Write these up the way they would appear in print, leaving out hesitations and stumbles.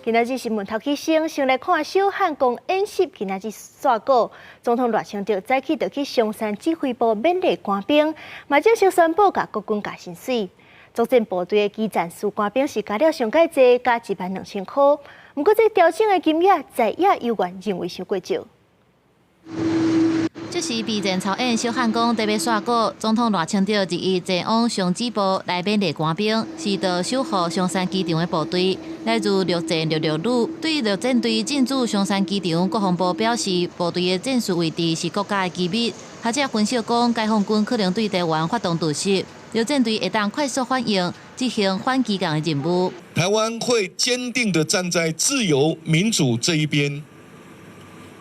今仔日新聞頭起先，先來看小漢光演習，今仔日煞鼓，總統賴清德早起就去松山指揮部勉勵官兵，嘛正式宣布共國軍加薪水。作戰部隊的基戰士官兵是加了上蓋濟，加12,000箍。毋過這調整的金額，在野議員認為傷過少。這是備戰操演小漢光特別煞鼓，總統賴清德日日前往松指部來勉勵官兵，是到守護松山機場的部隊，來自陸戰六六旅。對陸戰隊進駐松山機場，國防部表示，部隊的戰術位置是國家的機密。學者分析講，解放軍可能對台灣發動突襲，陸戰隊會當快速反應，執行反機共的任務。台灣會堅定地站在自由民主這一邊。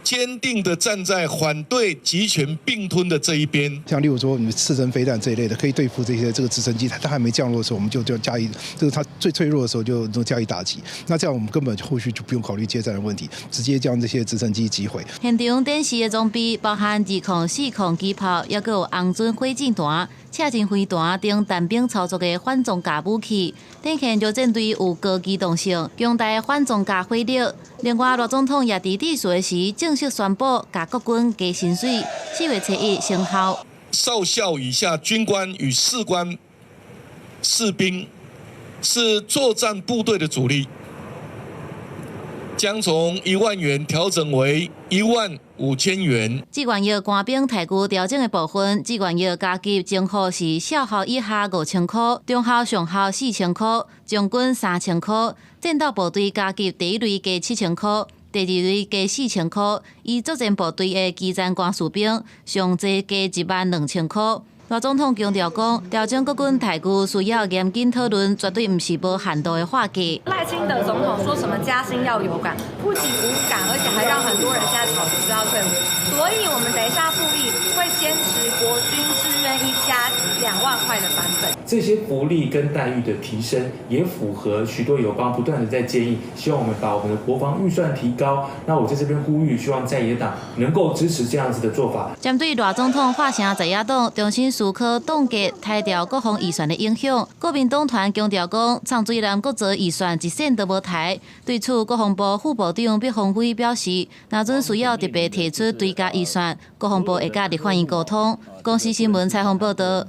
堅定地站在反對極權併吞的這一邊。像例如說，你們刺針飛彈這一類的，可以對付這些這個直升機，它還沒降落的時候，我們就加以，這個它最脆弱的時候就就加以打擊。那這樣我們根本後續就不用考慮接戰的問題，直接將這些直升機擊毀。現場展示的裝備包含2040機炮，抑閣有紅準火箭彈、赤針飛彈等單兵操作的反裝甲武器，展現陸戰隊有高機動性、強大的反裝甲火力。另外，賴總統也佇致辭時正式宣布，共國軍加薪水，4月初1生效。少校以下軍官與士官、士兵是作戰部隊的主力，將從1萬元調整為1萬5千元。志願役官兵待遇調整的部分，志願役加給正副是少校以下5000箍，中校上校4000箍，將軍3000箍。戰鬥部隊加給第一類加7000箍，第二類加4000箍。以作戰部隊的基層官士兵上濟加1萬2千箍。賴總統強調講，調整國軍待遇需要嚴謹討論，絕對毋是無限度的劃給。賴清德總統說什麼加薪要有感，不僅無感，而且還讓很多人現在吵着說要退伍。所以，我們等一下復議會堅持國軍志願役加2萬塊的版本。這些福利跟待遇的提升，也符合許多友邦不斷的在建議，希望我們把我們的國防預算提高。那我在這邊呼籲，希望在野黨能夠支持這樣子的做法。針對賴總統喝聲在野黨重新思考凍結裁掉國防預算的影響，國民黨團強調講，藏水南國造預算一仙都無刣。對此，國防部副部長畢鴻輝表示，若準需要特別提出追加預算，國防部會佮立法院溝通。公視新聞採訪報道。